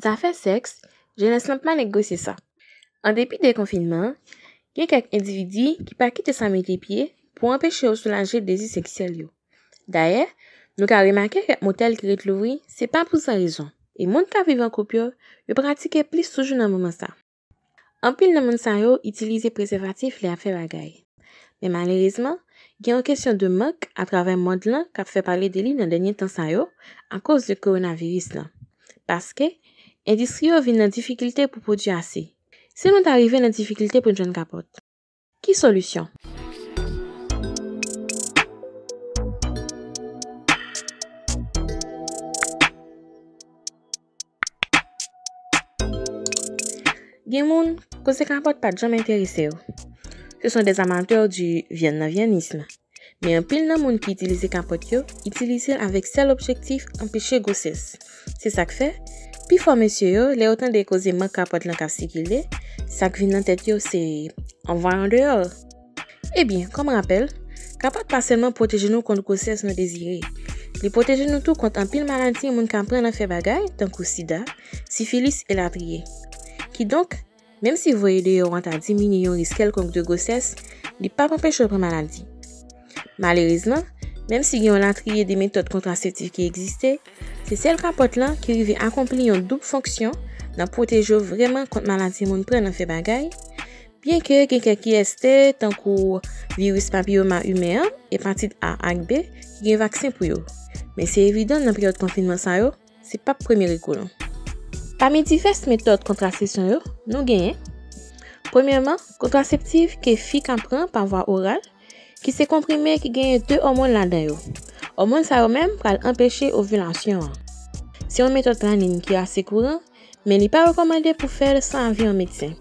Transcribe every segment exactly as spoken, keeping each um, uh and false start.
Zafè sèks, jenès lan pa negosye sa. An depi dekonfinman an, gen kèk endividi ki pa kite sa mete pye pou anpeche yo soulaje dezi seksyèl yo. Dayè, nou ka remake kèk motèl ki ret louvri, se pa pou san rezon. E moun k ap viv an koup yo, yo pratike plis toujou nan moman sa. Anpil nan moun sa yo itilize prezèvatif lè y ap fè bagay. Men malerezman, gen yon kesyon de mank atravè mond lan k ap fè pale de li nan dènye tan sa yo akoz de kowonaviris lan. Paske, endistri yo vin nan difikilte pou pwodui ase. Si nou ta rive nan difikilte pou n jwenn kapòt, ki solisyon? Gen moun, koze kapòt pa t janm enterese yo. Ce sont des amateurs du viande nan vianisme. Men anpil nan moun ki itilize kapòt yo, itilize l avèk sèl objektif anpeche gwosès. Se sa k fè, pifò mesye yo, lè yo tande koze mank kapòt lan k ap sikile, sa k vin nan tèt yo se anvwaye andeyò. Ebyen, kòm rapèl, kapòt pa sèlman pwoteje nou kont gwosès non dezire. Li pwoteje nou tou kont anpil maladi moun ka pran nan fè bagay, tankou sida, sifilis, elatriye. Kidonk, menm si voye deyò an ta diminye yon risk kèlkonk de gwosès, li p ap anpeche w pran maladi. Malerezman, menm si gen yon latriye de metòd kontraseptif ki egziste, se sèl kapòt lan ki rive akonpli yon doub fonksyon nan pwoteje w vrèman kont maladi moun pran nan fè bagay, byenke gen kèk I S T, tankou viris papiyoma imen an, epatit A ak B, ki gen vaksen pou yo. Men se evidan nan peryòd konfinman sa yo, se p ap premye rekou nou. Pami divès metòd kontrasepsyon yo, nou genyen, premyèman, kontraseptif ke fi ka pran pa vwa oral, ki se konprime ki genyen de òmòn ladan yo. Òmòn sa yo menm pral anpeche ovilasyon an. Se yon metòd planin ki ase kouran, men li pa rekòmande pou fè l san avi yon medsen.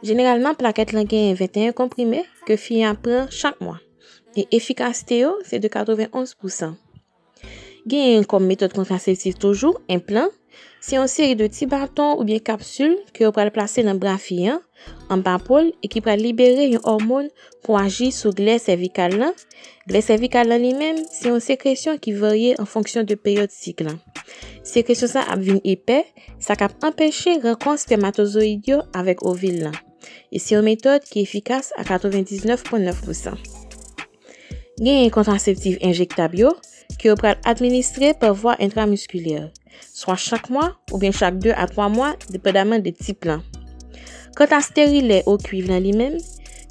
Jeneralman, plakèt lan genyen venteyen konprime ke fi a pran chak mwa, e efikasite yo se de katrevenonz pousan. Genyen kòm metòd kontraseptif toujou, enplan, se yon seri de ti baton oubyen kapsil ke yo pral plase nan bra fi an, anba po l, e ki pral libere yon òmòn pou aji sou glè sèvikal lan. Glè sèvikal lan li menm, se yon sekresyon ki varye an fonksyon de peryòd sik lan. Sekresyon sa ap vin epè, sa k ap anpeche rankon espèmatozoyid yo avèk ovil lan. E se yon metòd ki efikas a katrevendiznèf pwen nèf pousan. Genyen kontraseptif enjektab yo, ke yo pral administre pa vwa entramiskilè, swa chak mwa oubyen chak de a twa mwa, depandaman de tip lan. Kanta sterilè o kuiv lan li menm,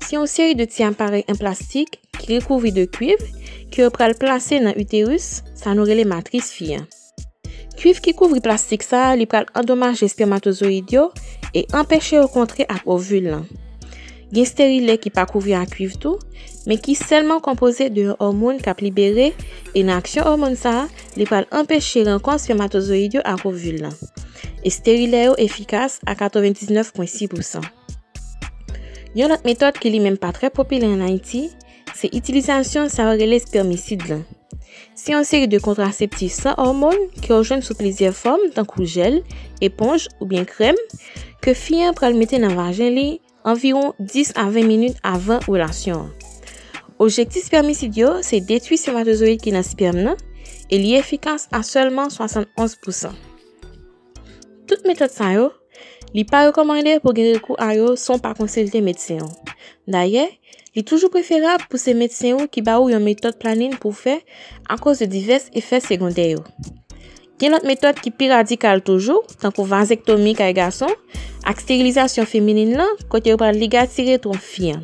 se yon seri de ti aparèy an plastik ki rekouvri de kuiv ke yo pral plase nan iteris, sa nou rele matris fi an. Kuiv ki kouvri plastik sa a, li pral andomaje espèmatozoyid yo e anpeche yo kontre ak ovil lan. Gen sterilè ki pa kouvri ak kuiv tou, men ki sèlman konpoze de yon òmòn k ap libere, e nan aksyon òmòn sa a, li pral anpeche rankon espèmatozoyid yo ak ovil lan. E sterilè yo efikas a katrevendiznèf pwen sis pousan. Yon lòt metòd ki li menm pa trè popilè ann Ayiti, se itilizasyon sa yo rele espèmisid lan. Se yon seri de kontraseptif san òmòn ke w jwenn sou plizyè fòm, tankou jèl, eponj oubyen krèm, ke fi an pral mete nan vajen li anviwon dis a ven minit avan relasyon an. Objektif espèmisid yo se detwi espèmatozoyid ki nan espèm nan, e li efikas a sèlman swasannonz pousan. Tout metòd sa yo, li pa rekòmande pou gen rekou a yo san w pa konsilte medsen w. Dayè, li toujou preferab pou se medsen w ki ba ou yon metòd planin pou w fè akoz de divès efè segondè yo. Gen lòt metòd ki pi radikal toujou, tankou vazektomi kay gason, ak sterilizasyon feminin lan, kote yo pral ligatire twonp fi an.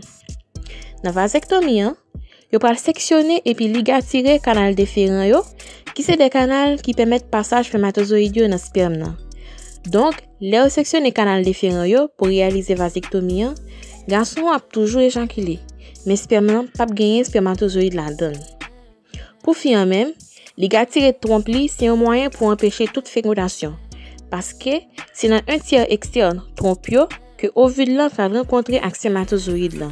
Nan vazektomi an, yo pral seksyone epi ligatire kanal deferan yo, ki se de kanal ki pèmèt pasaj espèmatozoyid yo nan espèm nan. Donk, lè yo seksyone kanal deferan yo pou reyalize vazektomi an, gason an ap toujou ejakile, men espèm nan p ap genyen espèmatozoyid ladan l. Pou fi an menm, ligatire twonp li se yon mwayen pou anpeche tout fekondasyon, paske se nan en tyè ekstèn twonp yo ke ovil lan pral rankontre ak espèmatozoyid lan.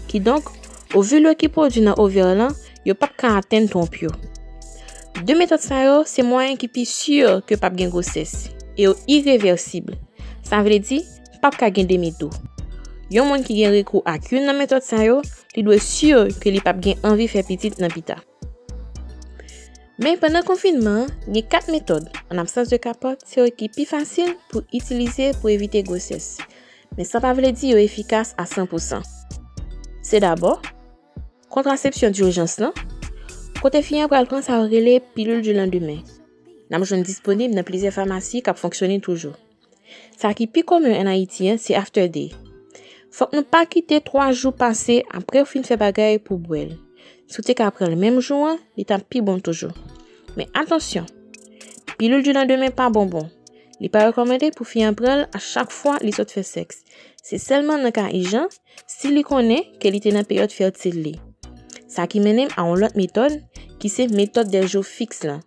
Kidonk, ovil yo ki pwodui nan ovè lan, yo p ap ka atenn twonp yo. De metòd sa yo, se mwayen ki pi si ke p ap gen gwosès, e yo irevèsib. Sa vle di, p ap ka gen demi tou. Yon moun ki gen rekou ak youn nan metòd sa yo, li dwe si ke li p ap gen anvi fè pitit nan pita. Men pandan konfinman an, gen kat metòd, an absans de kapòt, se yo ki pi fasil pou itilize pou evite gwosès. Men sa pa vle di yo efikas a san pou san. Se dabò, kontrasepsyon dijans lan, kote fi an pral pran sa yo rele pilil di landemen. N ap jwenn disponib nan plizyè famasi k ap fonksyone toujou. Sa ki pi komen an Ayiti an, se After Day. Fòk nou pa kite twa jou pase apre w fin fè bagay pou w bwè l. Si w te ka pran l menm jou an, li t ap pi bon toujou. Men atansyon, pilil di landemen pa bonbon. Li pa rekòmande pou fi an pran l a chak fwa li sot fè sèks. Se sèlman nan ka ijan, si li konnen ke li te nan peryòd fètil li. Sa ki mennen m a yon lòt metòd, ki se metòd dè jou fiks lan.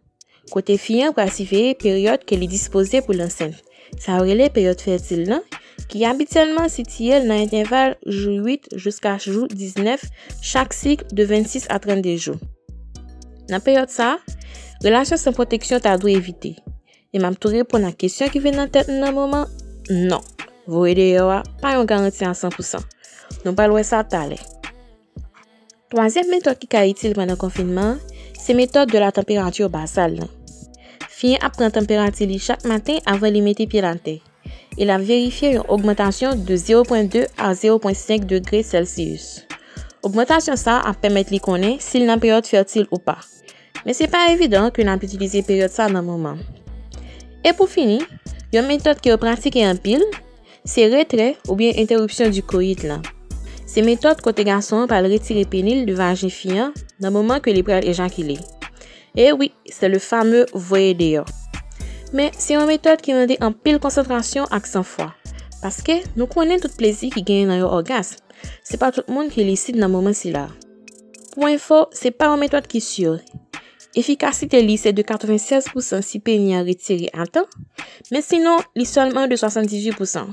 Kote fi an pral siveye peryòd ke li dispoze pou l ansent. Sa yo rele peryòd fètil lan, ki abityèlman sitiye l nan entèval jou uit jiska jou diznèf chak sik de vennsis a trannde jou. Nan peryòd sa a, relasyon san pwoteksyon ta dwe evite. E m ap tou reponn ak kesyon ki vin nan tèt nou nan moman, non. Voye deyò a pa yon garanti a san pou san. Nou pral wè sa talè. Twazyèm metòd ki ka itil pandan konfinman an, se metòd de la température basale lan. Fi an ap pran tanperati li chak maten avan li mete pye l atè. E l ap verifye yon ogmantasyon de zewo pwen de a zewo pwen senk degre Celsius. Ogmantasyon sa a ap pèmèt li konnen si l nan peryòd fètil ou pa. Men se pa evidan ke n ap itilize peryòd sa nan moman. E pou fini, yon metòd ke yo pratike anpil, se retrè oubyen entèripsyon di koyit lan. Se metòd kote gason an pral retire peni l de vajen fi an nan moman ke li pral ejakile. E wi, se le fameux voye deyò. Men se yon metòd ki mande anpil konsantrasyon ak sanfwa. Paske nou konnen tout plezi ki genyen nan yon ògasm. Se pa tout moun ki lisid nan moman sila. Pou enfo, se pa yon metòd ki si. Efikasite li se de katrevennsèz pou san si peni an retire a tan, men sinon, li sèlman de swasanndizuit pou san.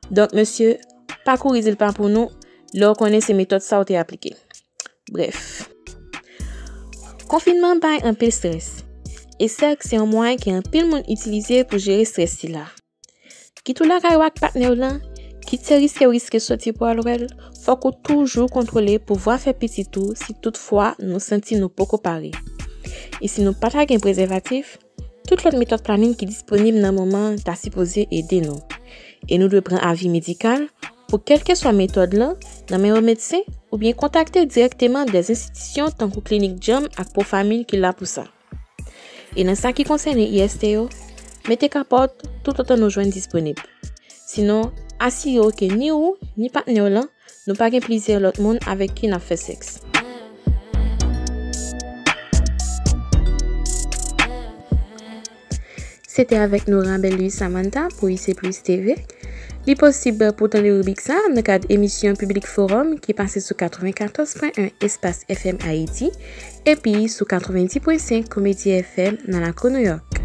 Donk, mesye, pa kouri di l pa pou nou, lè w konnen se metòd sa w te aplike. Brèf. Konfinman bay anpil estrès. E sèks se yon mwayen ke anpil moun itilize pou jere estrès sila. Kit ou lakay ou ak patnè w lan, kit se riske w riske soti pou al wè l, fòk ou toujou kontwole pouvwa fè pitit ou si toutfwa nou santi nou poko pare. E si nou pa ta gen prezèvatif, tout lòt metòd planin ki disponib nan moman an ta sipoze ede nou. E nou dwe pran avi medikal pou kèlkeswa metòd lan nan men yon medsen oubyen kontakte dirèkteman dè enstitisyon tankou klinik Djanm ak Pwofamin ki la pou sa. E nan sa ki konsène I S T yo, mete kapòt toutotan nou jwenn disponib. Sinon, asire w ke ni ou, ni patnè w lan, nou pa gen plizyè lòt moun avèk ki n ap fè sèks. Se te avèk nou Rabel Louis Samantha pou I C Plus T V. Li posib pou w tande ribrik sa a nan kad emisyon Piblik Fowòm ki pase sou katrevenkatòz pwen en Espas F M Ayiti epi sou katrevendi pwen senk Komedi F M nan lakou Nouyòk.